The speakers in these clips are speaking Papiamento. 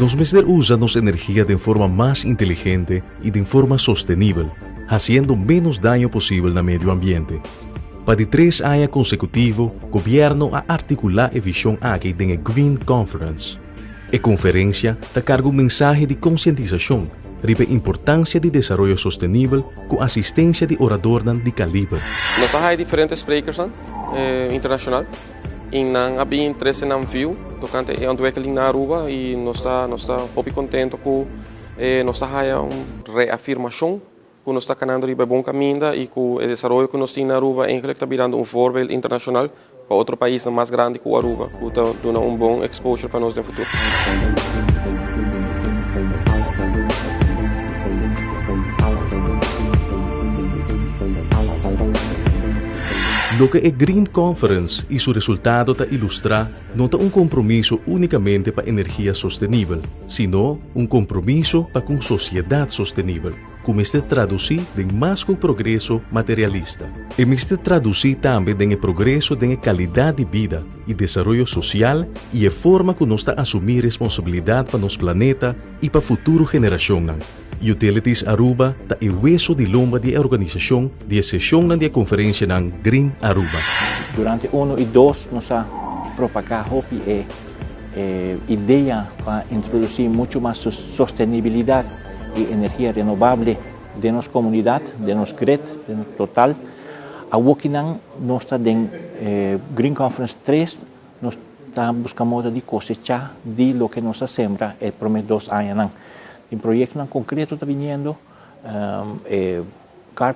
Nos mester usa nos energia den forma mas inteligente y den forma sostenibel, haciendo menos daño posibel na medio ambiente. Pa di tres aña consecutivo, Gobierno a articula e vision aki den e Green Conference. E conferencia ta carga un mensahe di concientisacion riba e importancia di desaroyo sostenibel cu asistencia di oradornan di caliber. Nos a haya diferente sprekersnan internacional y nan a bin trece nan view tocante e ontwikkeling na Aruba y nos ta nos ta hopi contento cu nos ta haya un reafirmacion cu nos ta canando riba e bon caminda y cu e desaroyo cu nos tin na Aruba eigenlijk ta birando un voorbeeld internacional pa otro paisnan mas grandi cu Aruba cu ta duna un bon exposure pa nos den futuro. Loke e Green Conference y su resultado ta ilustra no ta un compromiso unicamente pa energia sostenibel, sino un compromiso pa cu un sociedad sostenibel. Ku mester tradusí den mas ku progreso materialista. E mester tradusí tambe den e progreso den e kalidat di bida i desaroyo sosial i e forma ku nos ta asumí responsabilidat pa nos planeta i pa futuro generashonnan. Utilities Aruba ta e weso di lomba di e organisashon di e seshonnan di e konferenshanan Green Aruba. Durante uno i dos nos a propagá hopi e idea pa introdusí muchu mas sostenibilidat i energia renovable den nos komunidat, den nos grid, den total. Awokinan nos ta den Green Conference tres, nos ta buska moda di kosechá di loke nos a sembra e promé dos añanan. Tin proyektonan konkreto ta biniendo, e car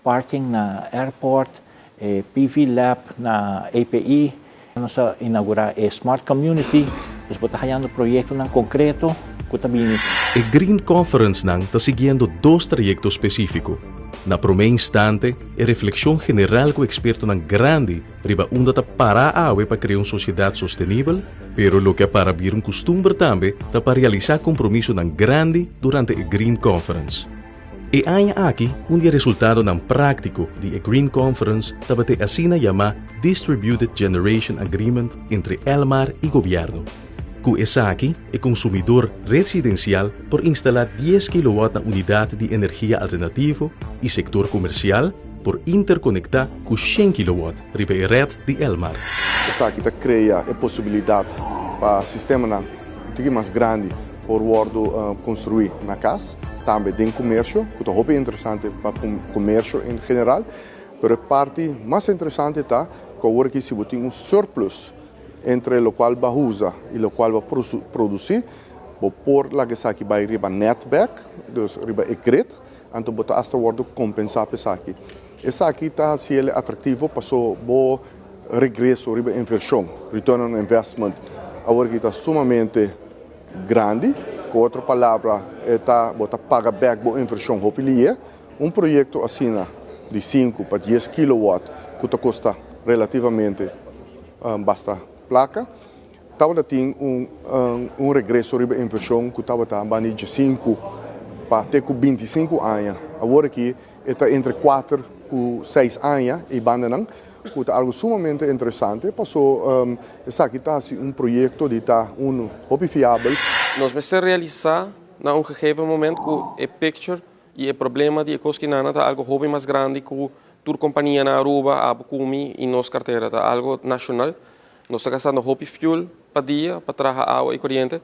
parking na airport, e PV lab na API, nos a inaugurá e Smart Community, dus bo ta hayando proyektonan konkreto ku ta bini. E Green Conference-nan ta siguiendo dos trayekto spesífiko. Na promé instante, e reflekshon general ku ekspertonan grandi riba unda ta pará awe pa krea un sosiedat sostenibel, pero loke a para bira un kustumber tambe ta pa realisá kompromisonan grandi durante e Green Conference. E aña aki un di e resultadonan práktiko di e Green Conference tabata e asina yamá Distributed Generation Agreement entre Elmar i gobièrnu. Ku esaki e konsumidor residensial por instalá dies kilowatt na unidat di energia alternativo i sektor komersial por interkonektá ku shen kilowatt riba e rèt di Elmar. Esaki ta krea e posibilidat pa sistemanan un tiki mas grandi por wòrdu konstruí na kas. Tambe den comercio, cu ta hopi interesante pa comercio en general, pero e parti mas interesante ta cu awor aki si bo tin un surplus entre locual bo a usa y locual bo a produci, bo por laga esaki bay riba net bek, dus riba e grid, anto bo ta hasta wordo compensa pa esaki. Esaki ta haci el atractivo paso bo regreso riba inversion, return on investment, awor aki ta sumamente Grandi, ku otro palabra e ta bo ta paga bèk bo invershon hopi lihe. Un proyekto asina di sinku pa dies kilowatt ku ta kosta relativamente basta plaka, tabata tin un un regreso riba invershon ku tabata banda di diesinku pa te ku bintisinku aña. Awor aki E ta entre kuater ku seis aña e bandanan, ku ta algu sumamente interesante paso esaki ta hasi un proyekto di ta unu hopi fiabel. Nos mester realisá na un gegeven moment ku e picture i e problema di e kos kinana ta algu hopi mas grandi ku tur kompania na Aruba, abo ku mi i nos kartera. Ta algu nashonal. Nos ta gastando hopi fuel pa dia pa traha awa i koriente.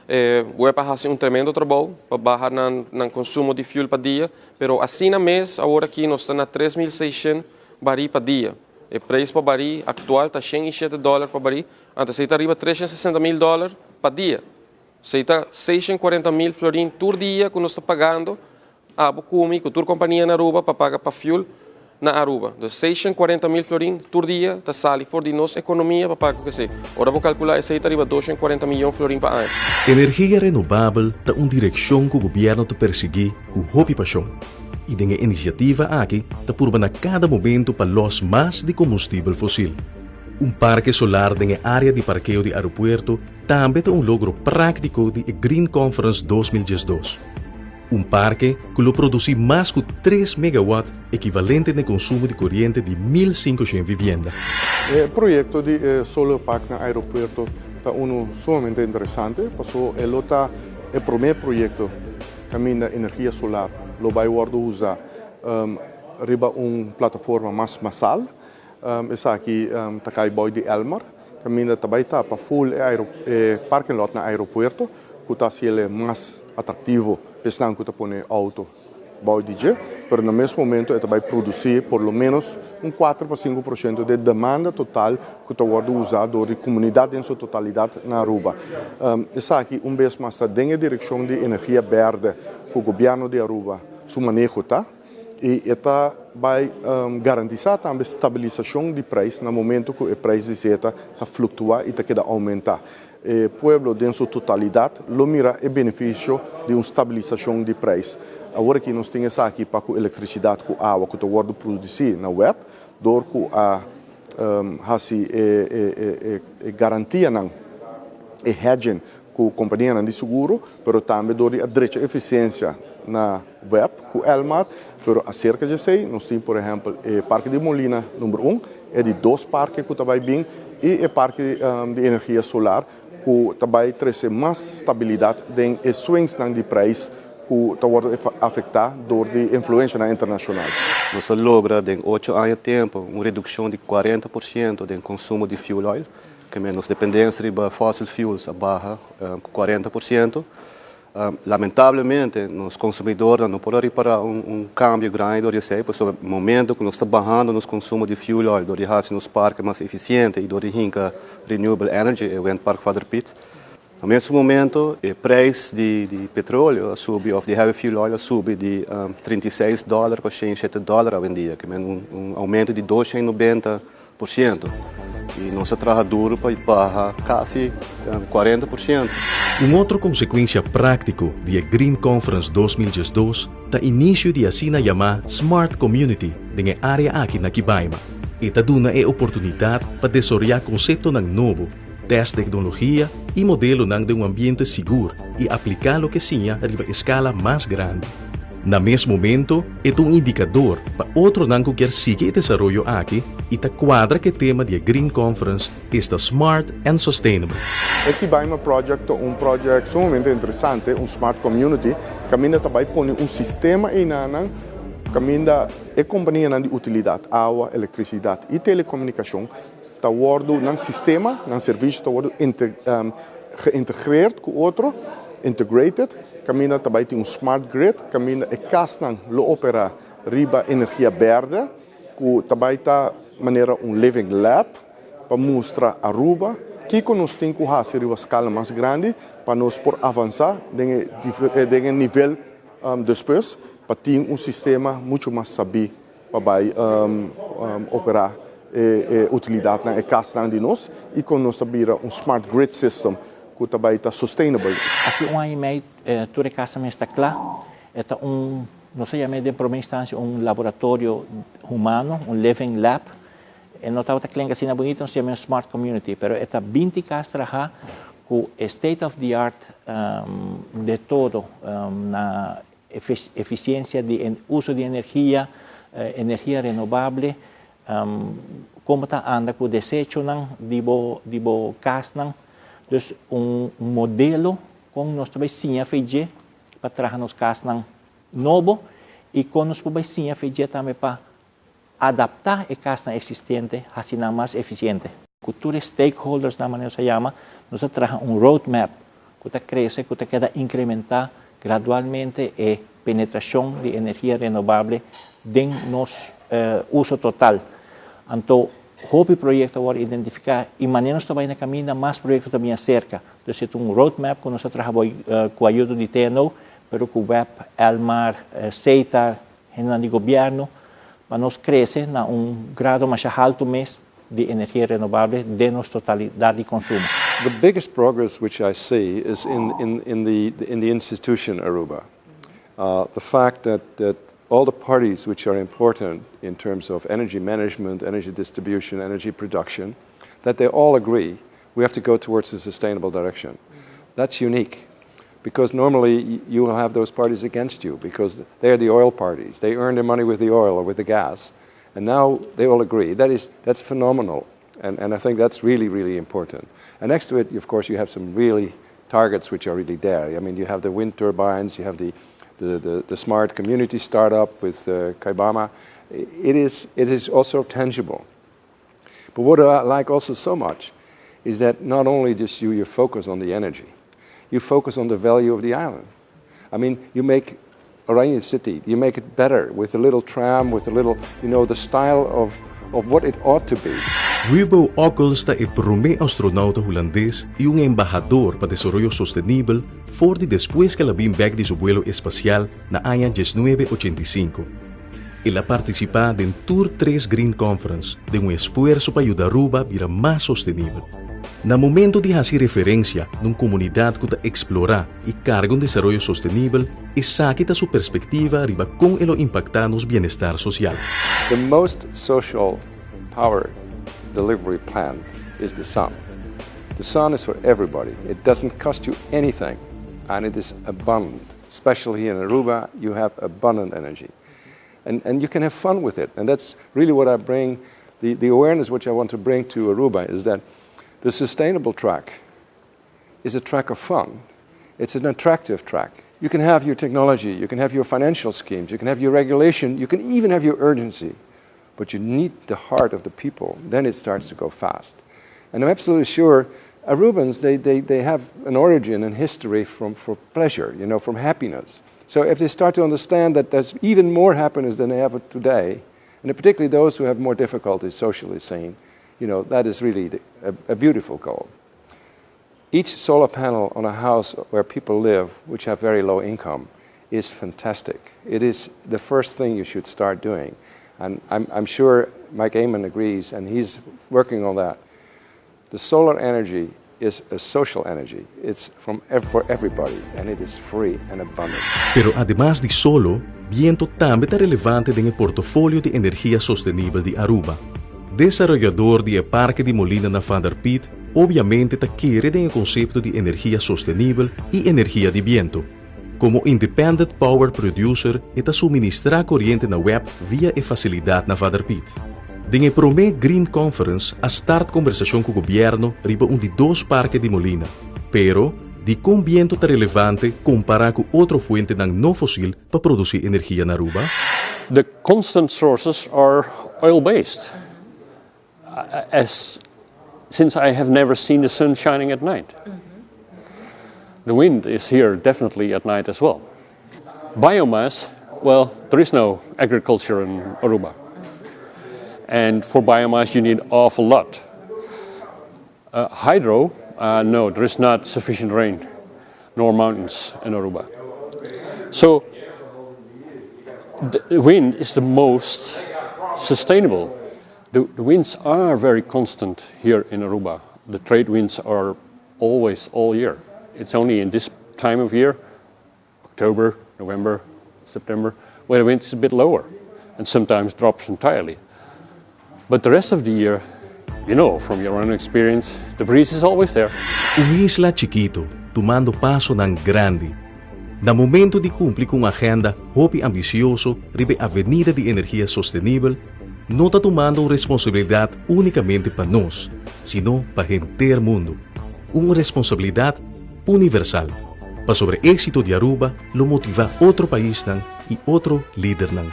E web a hasi un tremendo trabou pa baha nan nan konsumo di fuel pa dia, pero asina mes awor aki nos ta na 3600 barí pa dia. E preis pa barí aktual ta 107 dòler pa barí, anto esei ta riba 360 mil dòler pa dia. Esei ta 640 mil florin tur dia ku nos ta pagando Abo ku mi ku tur kompania na Aruba pa paga pa fuel na Aruba. Dus 640 mil florin tur dia ta sali for di nos ekonomia pa paga ku esei. Ora bo kalkulá esei ta riba 240 miyon florin pa aña. Energia renobabel ta un direkshon ku gobièrnu ta persiguí ku hopi pashon. I den e inisiativa aki ta purba na kada momentu pa lòs mas di kombustibel fosil. Un parke solar den e área di parkeo di aeropuerto tambe ta un logro práktiko di e Green Conference 2012. Un parke ku lo produsí mas ku tres megawatt ekivalente na e konsumo di koriente di 1500 vivienda. E proyekto di e solar park na aeropuerto Ta uno sumamente interesante, paso e lo ta e prome proyecto caminda energia solar lo bay wordo usa riba un plataforma mas masal. Esaki ta cay boy di Elmar, caminda ta bay tapa full e parking lot na aeropuerto, cu ta haciele mas atractivo esnan cu ta pone auto bou di dje, pero na mes momento e ta bay produci por lo menos un 4 pa 5% di demanda total cu ta wordo usa door di comunidad den su totalidad na Aruba. Esaki un bes mas ta den e direccion di energia berde cu gobierno di Aruba su maneho ta y e ta bay garantisa tambe stabilisacion di prijs na momento cu e prijs di zeta ta fluctua y ta keda aumenta. E pueblo den su totalidad lo mira e beneficio di un stabilisacion di prijs. Awor aki nos tin esaki pa cu electricidad cu awa cu ta wordo produci na WEB, door cu a haci e garantianan, e hedging cu companianan di seguro, pero tambe door di a drecha eficiencia na WEB cu Elmar. Pero acerca di esey, nos tin por ehempel e Parke di Molina number 1, e di dos parke cu ta bay bin y e parke di energia solar cu ta bay trece mas stabilidad den e swings di prijs cu ta wordo afecta door di influencia internacional. Nos a logra den 8 aña tempo un reduccion di 40% di consumo di fuel oil, kiermen nos dependencia di fossil fuels a baha 40%. Lamentablemente, nos consumidornan no por ripara un cambio grandi di esey, pasobra na momento cu nos ta bahando nos consumo di fuel oil, door di haci nos parke mas eficiente y door di hinca renewable energy, e Windpark Vader Piet, na mesun momento, e prijs di petroleo a subi, of di heavy fuel oil a subi di 36 dollar pa 107 dollar awendia, kiermen un aumento di 290%. Y nos a traha duro pa baha casi 40%. Un otro consecuencia practico di Green Conference 2012 ta inicio di asina yama Smart Community den area aki na Kibaima. E ta duna e oportunidad pa desaroya conceptonan nobo, test tecnologia y modelonan den un ambiente sigur y aplica loke siña riba escala mas grandi. Na mesun momento, e un indicador pa otronan cu kier sigui e desaroyo aki y ta cuadra cu e tema di Green Conference ta Smart and Sustainable. E Kibaima Project, un project sumamente interesante, un smart community, caminda tambe pone un sistema eynan, caminda e compania di utilidad, awa, electricidad y telecomunicacion, ta wordo nan sistema, nan servicio ta wordo geïntegreerd cu otro, integrated, caminda tambe tin un smart grid, caminda e casnan lo opera riba energia berde, cu tambe ta manera un living lab pa mustra Aruba kico nos tin cu haci riba escala mas grandi pa nos por avansa den nivel despues pa tin un sistema mucho mas sabi pa bay opera e utilidad na e cas di nos y cu nos bira un smart grid system cu tambe ta sustainable. Aki un aña y mey, tur cas ta cla. Ta un, nos ta yama den prome instancia un laboratorio humano, un living lab. E no tabata klinkt asina bunita, nos ta yama un smart community, pero ta 20 cas traha cu state of the art di tur na eficiencia di uso di energia, energia renovabel, con ta anda cu desechonan di bo casnan. Dus un modelo cu nos tambe siña face pa traha nos casnan nobo y cu nos por siña face tambe pa adapta e casnan existente asina mas eficiente. Cu tur stakeholders, na manera cu yama, nos a traha un roadmap cu ta crece, cu ta keda incrementa gradualmente e penetracion di energia renovabel den nos uso total. Anto, hopi proyecto awor identifica y manera nos ta na caminda, mas proyecto tambe cerca. Anto, ta un roadmap cu nos ta traha cu ayudo di TNO, pero cu WEB, Elmar, Setar, di gobierno, pa nos crece na un grado mas halto mes di energia renovabel den nos totalidad di consumo. The biggest progress which I see is in the institution Aruba. The fact that all the parties which are important in terms of energy management, energy distribution, energy production, that they all agree we have to go towards a sustainable direction. That's unique because normally you will have those parties against you because they are the oil parties. They earn their money with the oil or with the gas. And now they all agree. That's phenomenal. And I think that's really, really important. And next to it, of course, you have some really targets which are really there. I mean, you have the wind turbines, you have the smart community startup with Kaibama. It is also tangible. But what I like also so much is that not only just you focus on the energy, you focus on the value of the island. I mean, you make Oranje City, you make it better with a little tram, with a little, the style of what it ought to be. Wubbo Ockels ta e prome astronauta hulandes y un embahador pa desaroyo sostenibel for di despues cu el a bin bek di su vuelo espacial na aña 1985. El a participa den tur tres Green Conference den un esfuerso pa yuda Aruba bira mas sostenibel. Na momento di haci referencia na un comunidad cu ta explora y carga un desaroyo sostenibel, esaki ta su perspectiva riba con e lo impacta nos bienestar social. The most social power delivery plan is the sun. The sun is for everybody. It doesn't cost you anything and it is abundant. Especially here in Aruba, you have abundant energy. And you can have fun with it. And that's really what I bring, the awareness which I want to bring to Aruba is that the sustainable track is a track of fun. It's an attractive track. You can have your technology, you can have your financial schemes, you can have your regulation, you can even have your urgency, but you need the heart of the people. Then it starts to go fast. And I'm absolutely sure Arubans, they have an origin and history for pleasure, from happiness. So if they start to understand that there's even more happiness than they have today, and particularly those who have more difficulties socially seen, that is really a beautiful goal. Each solar panel on a house where people live, which have very low income, is fantastic. It is the first thing you should start doing. And I'm sure Mike Eman agrees, and he's working on that. The solar energy is a social energy. It's for everybody, and it is free and abundant. Pero ademas di solo, biento tambe ta relevante den portafolio di energia sostenibel di Aruba. Desaroyador di Parke di Molina na Vader Piet, obviamente ta kere den concepto di energia sostenibel y energia di biento. Como Independent Power Producer, e ta suministra coriente na web via e facilidad na Vader Piet. Den e prome Green Conference a start conversacion cu gobierno riba un di dos parke di molina. Pero, di con biento ta relevante compara cu otro fuentenan no fosil pa produci energia na Aruba? The constant sources are oil-based. As since I have never seen the sun shining at night. The wind is here definitely at night as well. Biomass, well, there is no agriculture in Aruba. And for biomass, you need awful lot. Hydro, no, there is not sufficient rain nor mountains in Aruba. So the wind is the most sustainable. The winds are very constant here in Aruba. The trade winds are always all year. It's only in this time of year, October, November, September, where the wind is a bit lower and sometimes drops entirely. But the rest of the year, you know from your own experience, the breeze is always there. Un isla chikito, tumando pasonan grandi. Na momento di cumpli cu un agenda hopi ambicioso riba avenida di energia sostenibel, no ta tumando responsabilidad unicamente pa nos, sino pa henter mundo. Un responsabilidad universal. Pasobra exito di Aruba, lo motiva otro paisnan y otro lidernan.